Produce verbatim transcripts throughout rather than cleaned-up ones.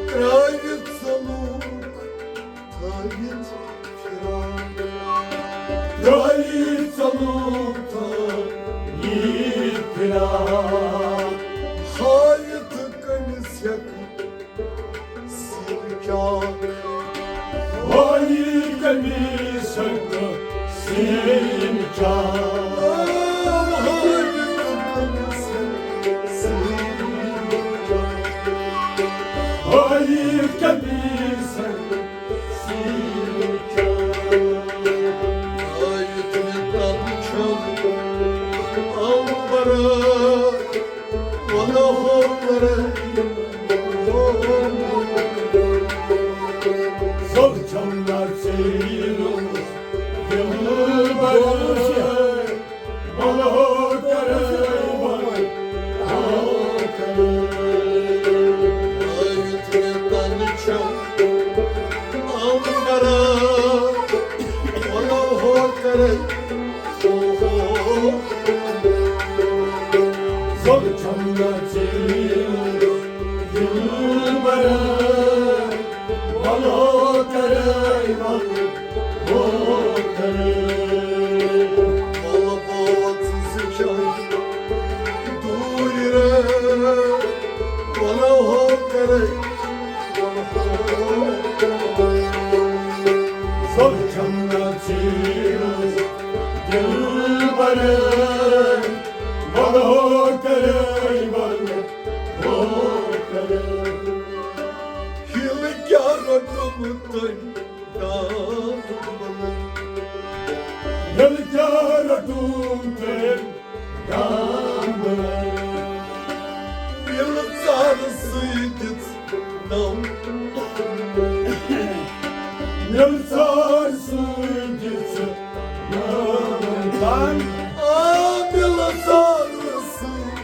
ترٲوِتھ سلوٗک، تھٲوِتھ فراق۔ ترٲوِتھ سلوٗک، تھٲوِتھ فراق۔ ہٲوِتھ کٔمِس ہٮ۪کہٕ سیٖنہٕ چاک۔ ہٲوِتھ کٔمِس ہٮ۪کہٕ سیٖنہٕ چاک۔ ہٲوِتھ کٔمِس ہٮ۪کہٕ سیٖنہٕ چاک۔ ہٲوِتھ کٔمِس ہٮ۪کہٕ سیٖنہٕ چاک۔ ہٲوِتھ مےٚ تَلہٕ چھَم اَمبرا۔ ہِلہٕ کیٛاہ رٔٹٕم تٔمۍ دامبلٕے؟ ہِلہٕ کیٛاہ رٔٹٕم تٔمۍ دامبلٕے؟ مِلہٕ ژارٕ سۭتۍ دِژ نم۔ مِلہٕ ژارٕ سۭتۍ دِژ نم۔ آ، مِلہٕ ژارٕ سۭتۍ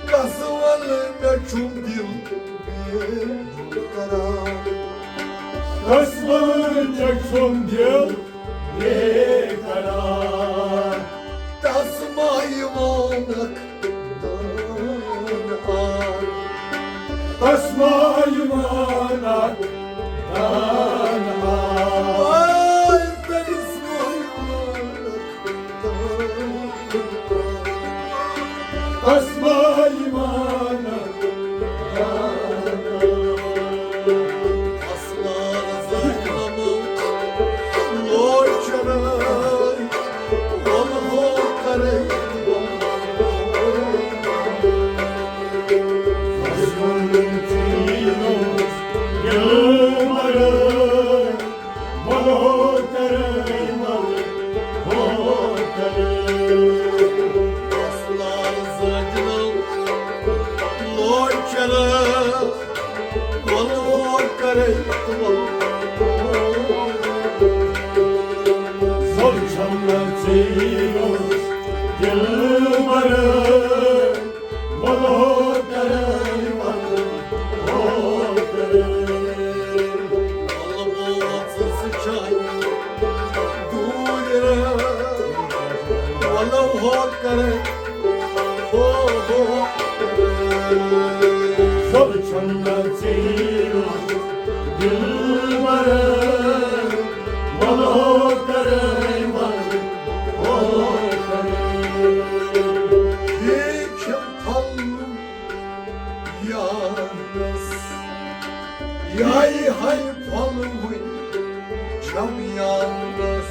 کس ول مےٚ چھُم دِل بے قرار۔ قسمن چھُم دِل بے قرار۔ تس ما یِوان اکھ تنہار۔ تس ما یِوان اکھ تنہار۔ آے تٔمِس ما یِوان اکھ تنہار۔ تس ما یِوان اکھ تنہار۔ اسرار زٲنۍ نمو لوچنَے، وَلہو کرے، وَلہو کرے۔ اسرار زٲنۍ نمو لوچنَے، وَلہو کرے، وَلہو کرے۔ اسرار زٲنۍ نمو لوچنَے، وَلہو کرے، وَلہو کرے۔ زُلچھم نہ ژیٖرِس دِلبرٕ، وَلہو کرے، وَلہو کرے۔ وَلہو ژٕ چھَے دوٗرِ، وَلہو کرے۔ ہو، ہو۔ سب چھنہ ژیٖرِس دِلبرٕ، وَلہو کرے، وَلہو کرے۔ یہِ چھِ پھۄلہٕ یارس، یہِ ہَے پھۄلہٕ وٕنۍ چھَم یارس۔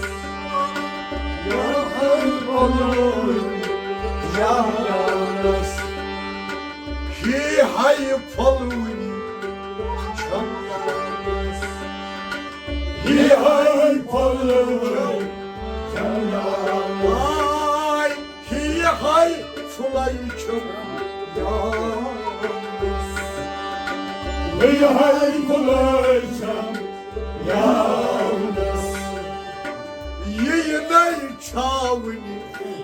یہِ ہَے پھۄلہٕ وٕنۍ چھَم یارس۔ یہِ ہَے پھۄلہٕ وٕنۍ چھَم یارس۔ آے، یہِ ہَے پھۄلَے چھَم یارس۔ یہِ ہَے پھۄلَے چھَم یارس۔ یہِ نَے چھاونہِ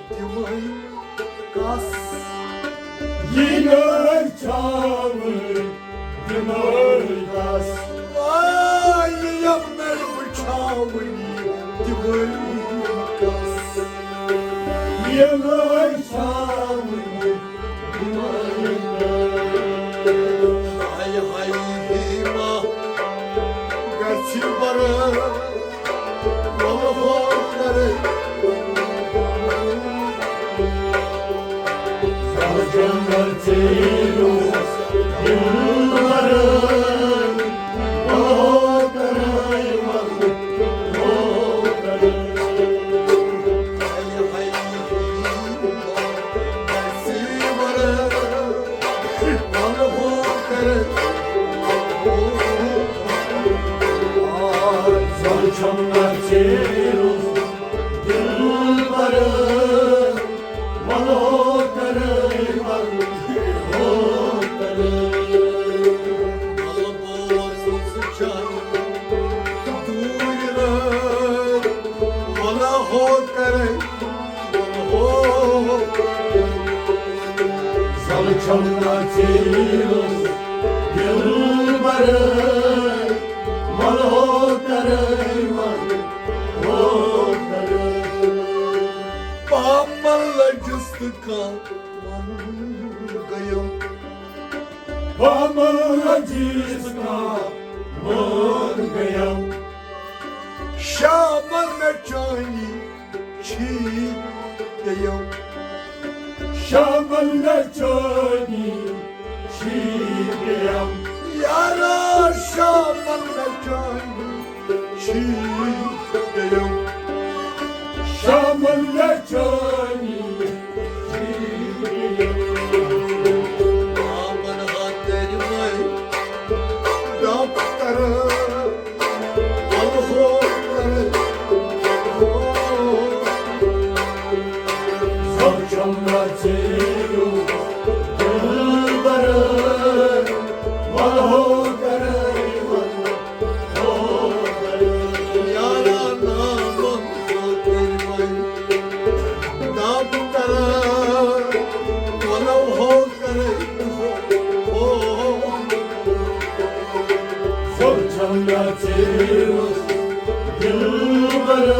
تِمَے کَس۔ یہِ نَے چھاونہِ تِمَے کَس۔ آے، یِم نَے وٕچھاونہِ تِمَے کَس۔ یہِ نَے چھاونہِ تِمَے کَس۔ ہاے ہاے ہیما گژھِ بَرٕ۔ زن چھم نہ ژیرُک دلبر، ولو کرے، ولو کرے۔ ولو بوز ژٕ چھم دوٗرِ رٲے، ولو کرے۔ زل چھم نہ ژیرُک دلبر، ولو کرے، ولو کرے۔ پامل لجست کا من گیم۔ پامل لجست کا من گیم۔ شامل نچانی چھی گیم۔ شامل نچانی چھی گیم۔ یارا شامل نچانی چھی گیم۔ شامل نچانی چھی گیم۔ شامل ہاتھ دفتر دلبرے،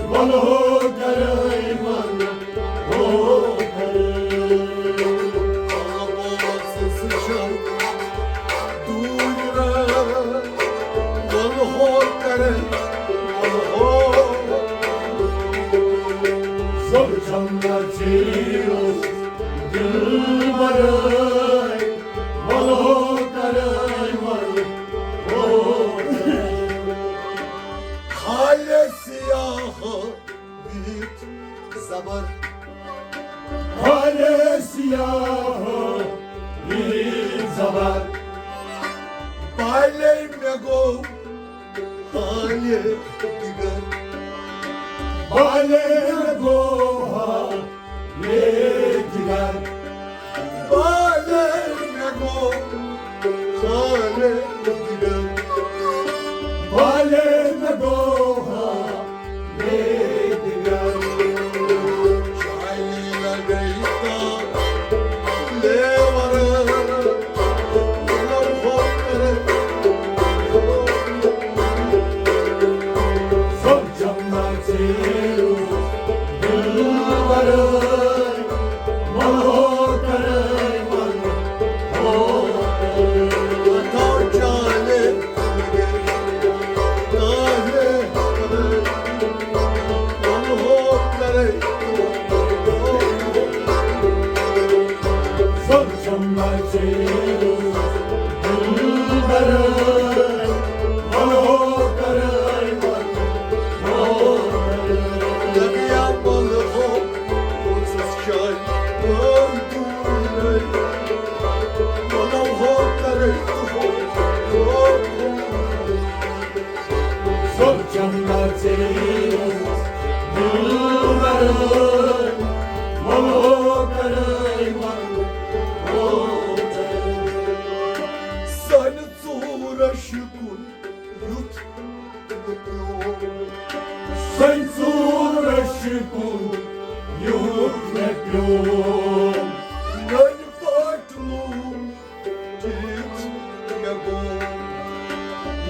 ولہو کرے، ولہو کرے۔ دوٗرِ رٲژ، ولہو کرے، ولہو۔ زوجم نچیو دلبرے، ولہو کرے، ولہو کرے۔ خالے سیاہ بیت زبر۔ خالے سیاہ بیت زبر۔ بالے مےٚ گوٚو خالے دِگر۔ بالے مےٚ گوٚو خالے دِگر۔ بالے مےٚ گوٚو خالے دِگر۔ بالے مےٚ گوٚو خالے دِگر۔ شاعری لگے تا لیور۔ سانہِ ژوٗرٕ شِکُن یُتھ مےٚ پیوم۔ سانہِ ژوٗرٕ شِکُن یُتھ مےٚ پیوم۔ نٔنۍ پٲٹھۍ لوٗر تیٖژ مےٚ گوٚو۔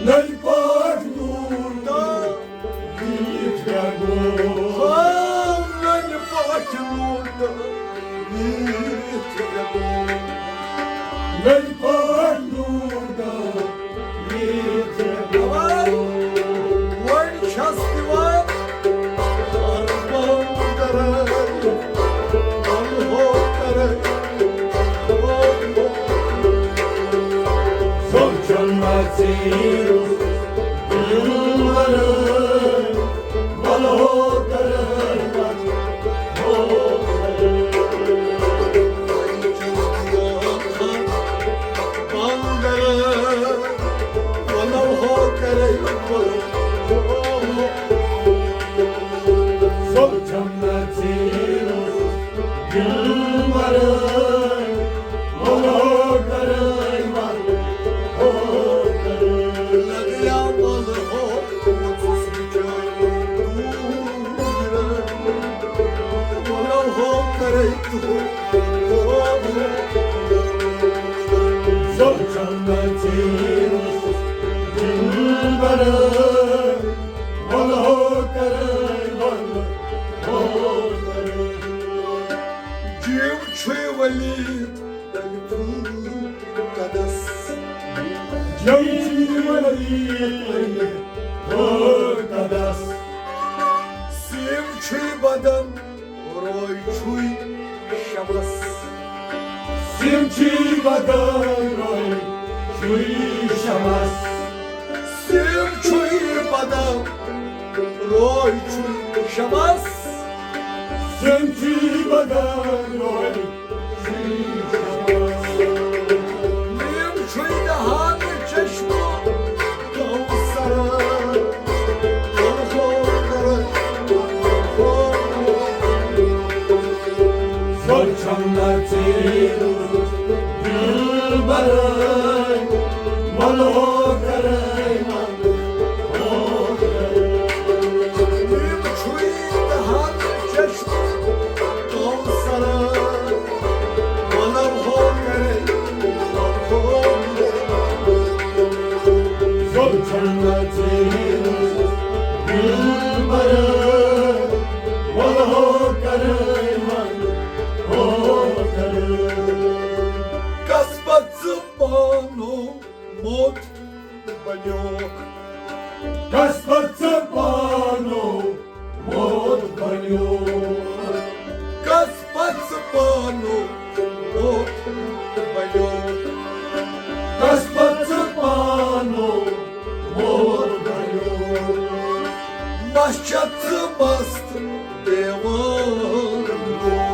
نٔنۍ پٲٹھۍ لوٗر تیٖژ مےٚ گوٚو۔ ہاو نٔنۍ پٲٹھۍ لوٗر تیٖژ مےٚ گوٚو۔ نٔنۍ پٲٹھۍ لوٗر تیٖژ مےٚ گوٚو۔ وۄنۍ چھَس دِوان قربان کران۔ جیم چھُے ولید قدس۔ جیم چھُے ولید قدس۔ سیم چھُے بدن روے چھُے شمس۔ سیم چھُے بدن روے چھُے شمس۔ سیم چھُے بدن روے چھُے شمس۔ سیم چھُے بدن روے چھُے شمس۔ نیم چھُے دہان چشمہٕ کوثر۔ سۄ چھم نہ ژیٖر دلبرٲے، وَلہو کرے من۔ نیم چھُے دہان چشمہٕ کوثر۔ چھنہ ژیٖرِس دِلبرٕ، وَلہو کَرَے وَن، ہو کَرَے۔ کَس پَتہٕ ژٕ پانو موت بنیوکھ؟ کَس پَتہٕ ژٕ پانو موت بنیوکھ؟ کَس پَتہٕ ژٕ پانو موت بنیوکھ؟ کَس پَتہٕ ژٕ پانو موت بنیوکھ؟ مَس چھَتھ ژٕ مَست دیوان گوٚو؟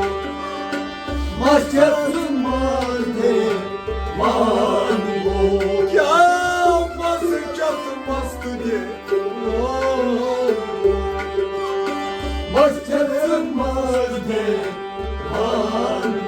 مَس چھَتھ ژٕ مَست دیوان گوٚو؟ کیٛاہ مَس چھَتھ مَست دیوان؟ مَس چھَتھ ژٕ مَست دیوان گوٚو؟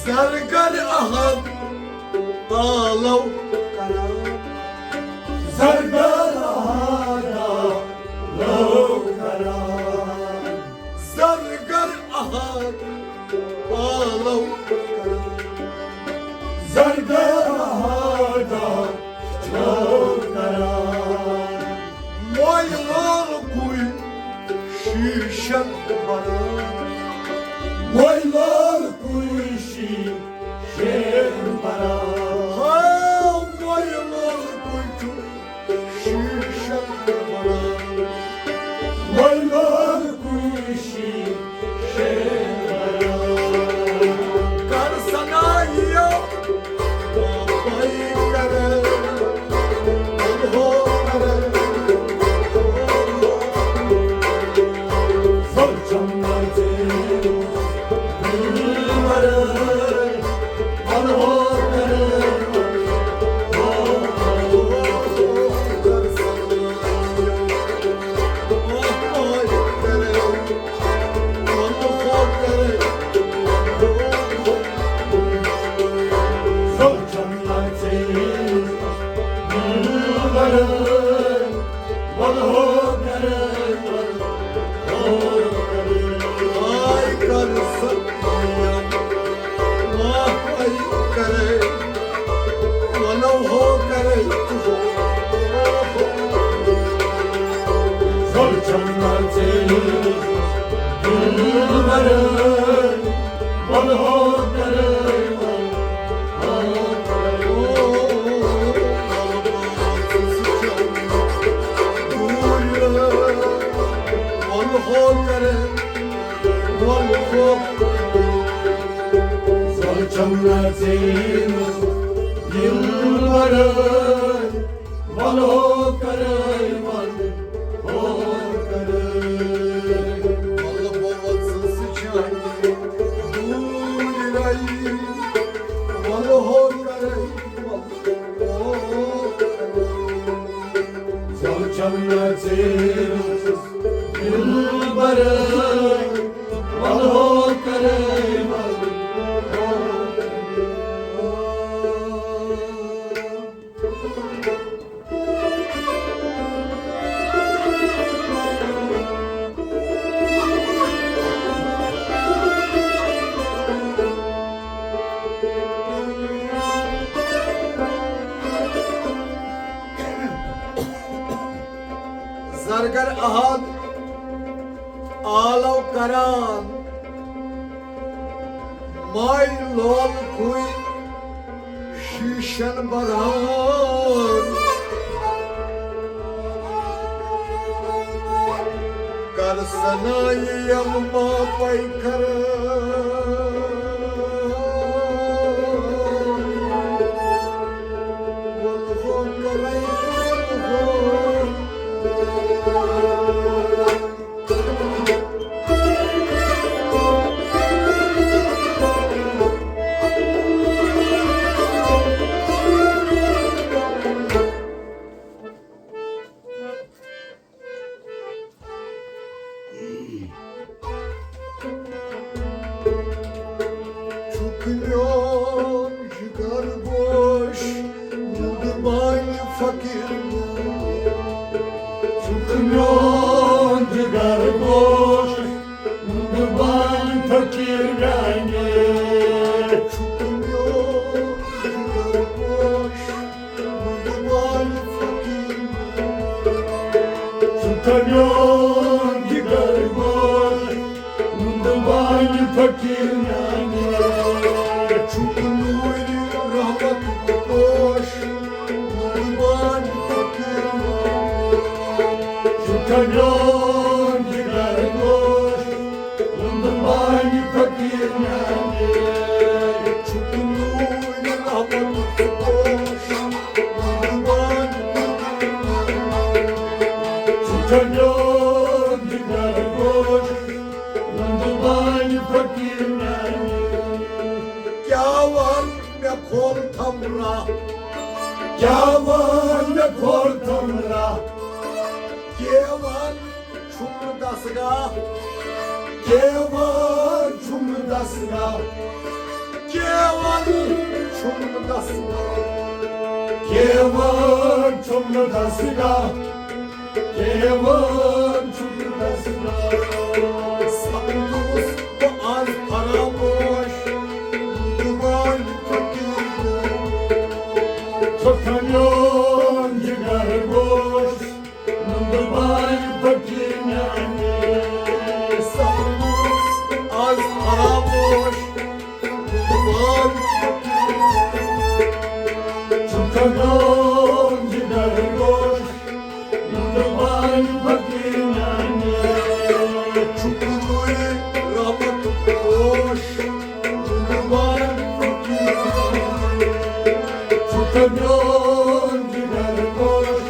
زرگر احد آلو کران۔ زرگر احد آلو کران۔ زرگر احد آلو کران۔ زرگر احد آلو کران۔ مۄے لال کُے شیٖشن بَران۔ مۄے لال کُے شیٖشن بَران۔ ہاو، مۄے لال کُے چھُ شیٖشن بَران۔ مۄے لال کُے شیٖشن بَران۔ کر سنا یہِ زرگر احد آلو کران۔ ماے لول کُے شیٖشن بران۔ کر سنائی یم ما پائی کر۔ ول ہو کرائی ول ہو۔ چھُکھ میون جگر گوش، مُدبانہِ فقیٖر میانہِ۔ چھُکھ میون جگر گوش، مُدبانہِ فقیٖر میانہِ۔ چھُکھ میون جگر گوش، مُدبانہِ فقیٖر میانہِ۔ چھُکھ میون جگر گوش، مُدبانہِ فقیٖر میانہِ۔ چھُکھ نوٗرِ رحمتُک پوش، مُدبانہِ فقیٖر میانہِ۔ چھُکھ میون جگر گوش، مُدبانہِ فقیٖر میانہِ۔ چھُکھ نوٗرِ رحمتُک پوش، مُدبانہِ فقیٖر میانہِ۔ چھُکھ میون جگر گوش، مُدبانہِ فقیٖر میانہِ۔ کیٛاہ وَن مےٚ کھول تھم راہ، کیٛاہ وَن مےٚ کھول تھم راہ۔ کیٛاہ وَن چھُم دستگاہ، کیٛاہ وَن چھُم دستگاہ۔ کیٛاہ وَن چھُم دستگاہ، کیٛاہ وَن چھُم دستگاہ۔ کیٛاہ وَن چھُم دستگاہ۔ سپدُس بہٕ آز فراموش، مُدبانہِ فقیٖر۔ چھُکھ میون جگر گوش، مُدبانہِ فقیٖر میانہِ۔ سپدُس بہٕ آز فراموش، مُدبانہِ فقیٖر۔ چھُکھ میون جگر گوش، مُدبانہِ فقیٖر میانہِ۔ چھُکھ نوٗرِ رحمتُک پوش، مُدبانہِ فقیٖر۔ چھُکھ میون جگر گوش،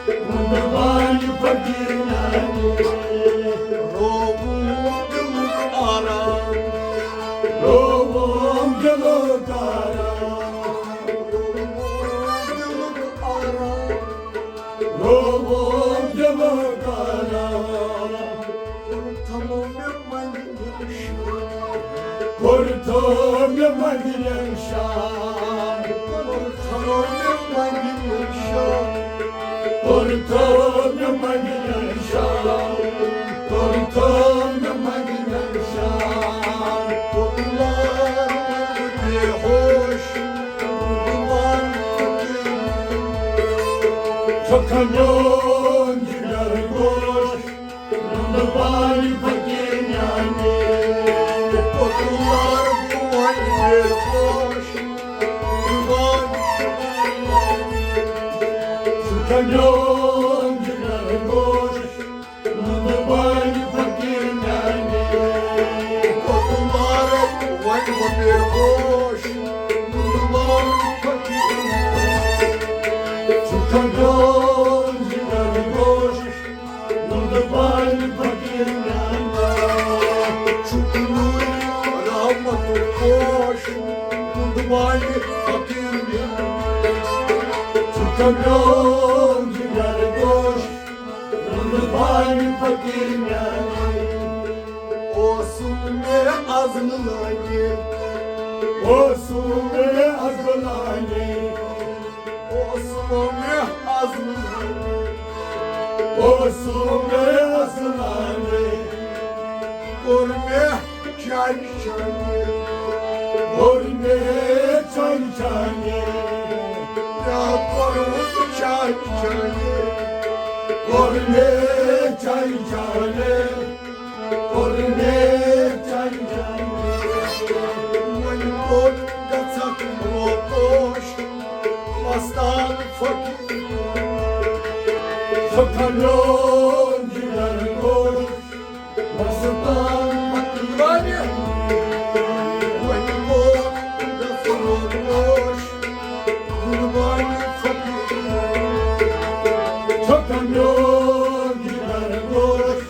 مُدبانہِ فقیٖر میانہِ۔ رووُم دِلُک آرام، رووُم دِلُک آرام، رووُم دِلُک آرام۔ رووُم دِلُک آرام۔ کوٚر تھوٚو مےٚ منٛدِلٮ۪ن شام۔ کوٚر تھوٚو مےٚ منٛدِلٮ۪ن شام۔ کوٚر تھوٚو مےٚ منٛدِلٮ۪ن شام۔ کوٚر تھوٚو مےٚ منٛدِلٮ۪ن شام۔ کوٚر تھوٚو مےٚ منٛدِلٮ۪ن شام۔ کوٚر لار بے ہوش۔ چھُکھ میون جگر گوش، مُدبانہِ فقیٖر میانہِ۔ کوٚت لارٕ بہٕ وۄنۍ بے ہوش، مُدبانہِ۔ چھُکھ میون جگر گوش، مُدبانہِ فقیٖر میانہِ۔ کوٚت لارٕ وۄنۍ بہٕ بے ہوش، مُدبانہِ فقیٖر میانہِ۔ چھُکھ میون جگر گوش، مُدبانہِ فقیٖر میانہِ۔ چھُکھ نوٗرِ رحمتُک پوش، مُدبانہِ فقیٖر میانہِ۔ چھُکھ میون جگر گوش، مُدبانہِ فقیٖر میانہِ۔ اوسُم مےٚ ازلہٕ لٲنہِ، اوسُم مےٚ ازلہٕ لٲنہِ۔ اوسُم مےٚ ازلہٕ لٲنہِ، اوسُم مےٚ ازلہٕ لٲنہِ۔ کوٚر مےٚ چانہِ چانہِ، کوٚر مےٚ چانہِ چانہِ۔ مےٚ کوٚرُتھ چانہِ چانہِ، کوٚر مےٚ چانہِ چانہِ۔ کوٚر مےٚ چانہِ چانہِ۔ گژھکھ روپوش مستان فقیر۔ سُہ کھنیوم جگر گوش مستان فقیر۔ وۄنۍ کوٚت گژھٕ روپوش قربان فقیر۔ سُہ کھنیوم جگر گوش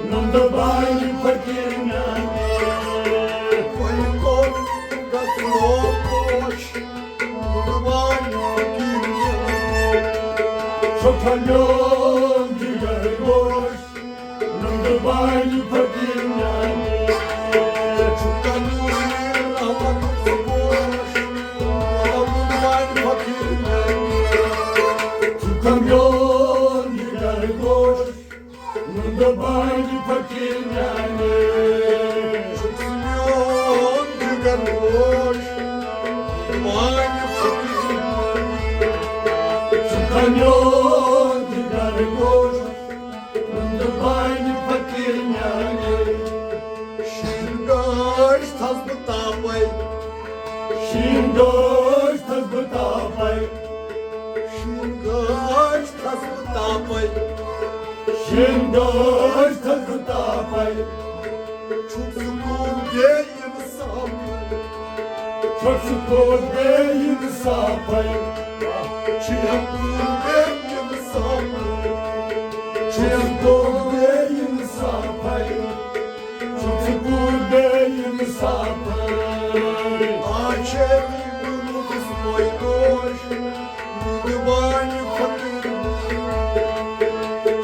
نُندٕ بانہِ فقیٖر میانہِ۔ وۄنۍ کوٚت گژھٕ روپوش نُندٕ بانہِ فقیٖر میانہِ۔ سُہ کھنیوم جگر گوش نُندٕ بانہِ فقیٖر میانہِ۔ چھُ کھنیوم رحمت گوش نُندٕ بانہِ فقیٖر میانہِ۔ چھُ کھنیوم جگر گوش نُندٕ بانہِ فقیٖر میانہِ۔ چھُکھ ژٕ میون جگر گوش، بانہِ فقیٖر میانہِ۔ چھُکھ ژٕ میون جگر گوش، نُندٕ بانہِ فقیٖر میانہِ۔ شیٖن گاش تھس بہٕ تاپے، شیٖن گاش تھس بہٕ تاپے، شیٖن گاش تھس بہٕ تاپے۔ شیٖن گاش تھس بہٕ تاپے۔ چھُکھ ژٕ کوٚر بے اِنصافے۔ چھُکھ ژٕ کوٚر بے اِنصافے۔ چھُکھ کوٚر بے اِنصافے۔ چھُکھ ژٕ کوٚر بے اِنصافے۔ چھُکھ ژٕ کوٚر بے اِنصافے۔ آ شیری گوٚمُت پویہِ گوش نُندٕ بانہِ فقیٖر۔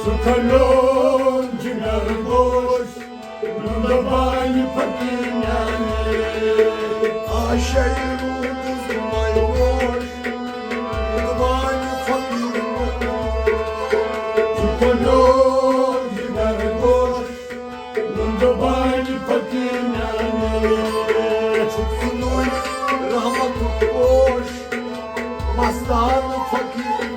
سُہ کھنیوم جگر گوش نُندٕ بانہِ فقیٖر میانہِ۔ آ شیری گوٚمُت پویہِ گوش نُندٕ بانہِ فقیٖر۔ سُہ کھنیوم جگر گوش نُندٕ بانہِ فقیٖر میانہِ۔ چھُکھ ژٕ نوٗرِ رحمتُک پوش مستان فقیٖر۔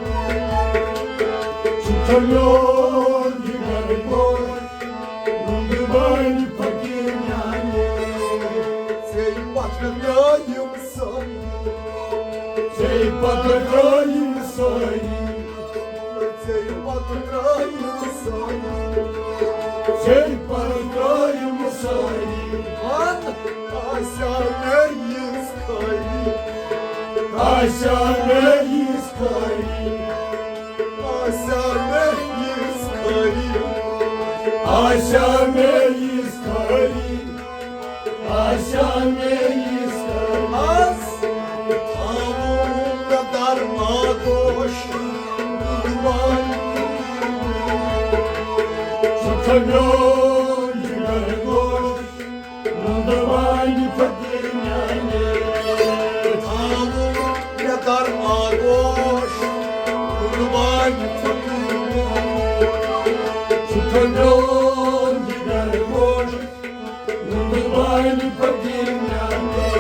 چھُکھ ژٕ میون جگر گوش نُندٕ بانہِ فقیٖر میانہِ۔ ژے پتہٕ ترٲیِم سٲری، ژے پتہٕ ترٲیِم سٲری۔ ژے پتہٕ ترٲیِم سٲری۔ ژے پتہٕ ترٲیِم سٲری۔ وَن، آسیا مےٚ یِژھ خٲلی؟ آسیا مےٚ یِژھ خٲلی؟ آسیا مےٚ یِژھ خٲلی؟ آسیا مےٚ یِژھ خٲلی؟ آسیا مےٚ یِژھ خٲلی؟ آس تھاوُن مےٚ در آغوش قربان۔ سُہ کھنیوم جگر گوش نُندٕ بانہِ فقیٖر میانہِ۔ تھاوُن مےٚ در آغوش قربان فقیٖر میانہِ۔ سُہ کھنیوم جگر گوش نُندٕ بانہِ فقیٖر میانہِ۔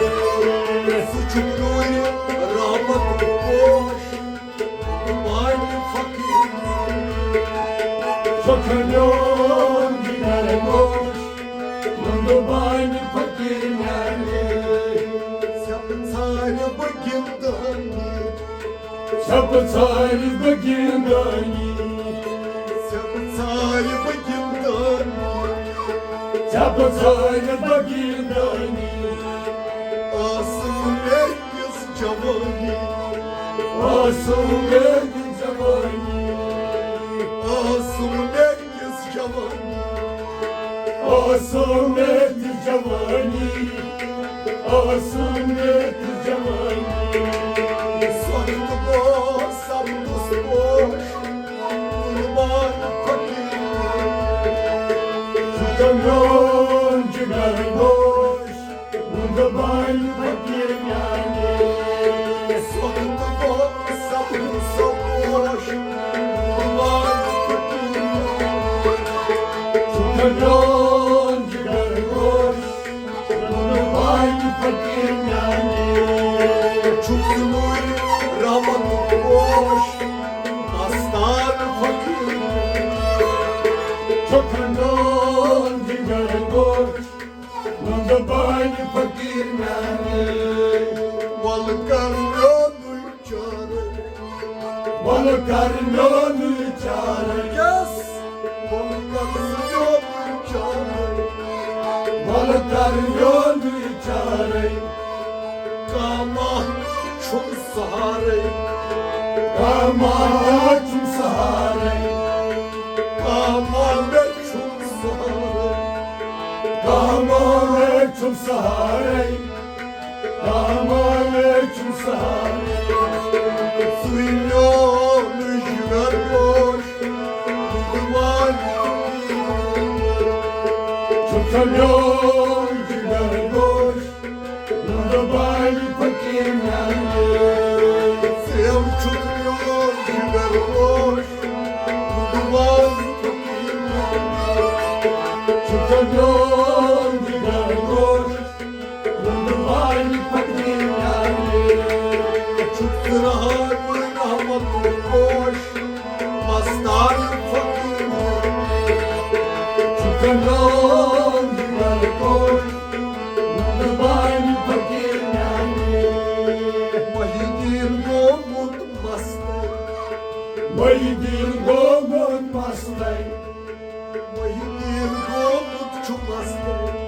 سُہ چھُ نوٗرِ رحمتُک پوش قربان فقیٖر میانہِ۔ سُہ کھنیوم جگر گوش نُندٕ بانہِ فقیٖر میانہِ۔ ژےٚ ژھارِ بہٕ گِندٲنی، ژےٚ ژھارِ بہٕ گِندٲنی۔ ژےٚ ژھارِ بہٕ گِندٲنی۔ ژےٚ ژھارِ بہٕ گِندٲنی۔ ٲسٕم مےٚ یِژھ جوٲنی۔ ٲسٕم مےٚ یِژھ جوٲنی۔ ٲسٕم مےٚ یِژھ جوٲنی۔ ٲسٕم مےٚ تہِ جوٲنی، ٲسٕم مےٚ تہِ جوٲنی۔ سۄرٕ تہٕ بوس سپدُس پوش قربان فقیٖر۔ ژٕ تہٕ میون جگر گوش نُندٕ بانہِ فقیٖر میانہِ۔ سۄرٕ تہٕ بوس سپدُس پوش قربان فقیٖر۔ سُہ کھنیوم جگر گوش نُندٕ بانہِ فقیٖر میانہِ۔ چھُکھ ژٕ نوٗرِ رحمتُک پوش مستان فقیٖر۔ سُہ کھنیوم جگر گوش نُندٕ بانہِ فقیٖر میانہِ۔ وَلہٕ کر میون چارے۔ Yes۔ وَلہٕ کر میون چارے۔ وَلہٕ کر میون چارے۔ کاما چھُم سہارے۔ کاما چھُم سہارے۔ کاما مےٚ چھُم سہارے۔ کاما مےٚ چھُم سہارے۔ کاما مےٚ چھُم سہارے۔ ژٕے میون جگر گوش، بہٕ وَنہٕ۔ ژٕ چھَکھ میون جگر گوش، بہٕ وَنہٕ فقیٖر میانہِ۔ ژٕ چھُکھ میون جگر گوش، بہٕ وَنہٕ فقیٖر میانہِ۔ ژٕ چھَکھ میون جگر گوش، زندگانی فقیرانی۔ چھُکھ رحم رحمت پوش، مستان فقیرانی۔ چھُکھ رحم رحمت پوش، زندگانی فقیرانی۔ محی الدین گوٚمُت مستَے۔ محی الدین گوٚمُت مستَے۔ محی الدین گوٚمُت چھُ مستَے۔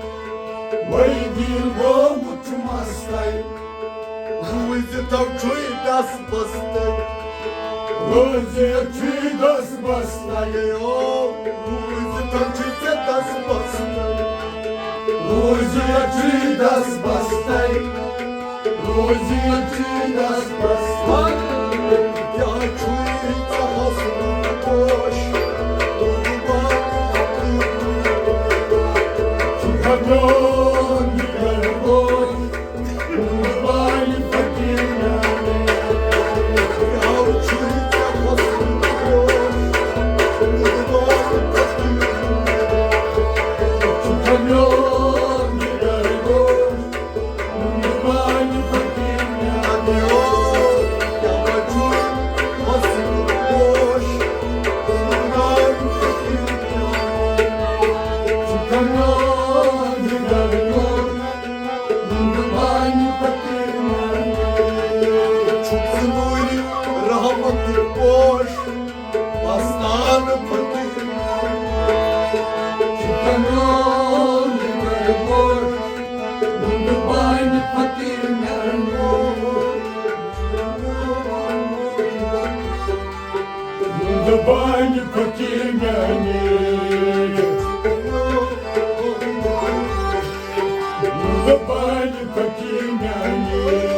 محی الدین گوٚمُت چھُ مستَے۔ روٗزِتھ چھُے دَس بستَے۔ روٗزِتھ چھُے دَس بستَے۔ او، روٗزِتھ چھُے ژےٚ دَس بستَے۔ روٗزِتھ چھُے دَس بستَے۔ روزی چیٖنَس پٮ۪ٹھ کیٛاہ چھُے ژےٚ حسن پوش؟ چھُکھا میون جگر گوش؟ بانی فقیرانی۔ کیٛاہ چھُے ژےٚ حسن پوش؟ چھُکھا میون جگر گوش؟ پوش، مستان فقیر۔ چھُکھا میون جگر گوش، زندگانی فقیرانی۔ زندگانی فقیرانی۔ زندگانی فقیرانی۔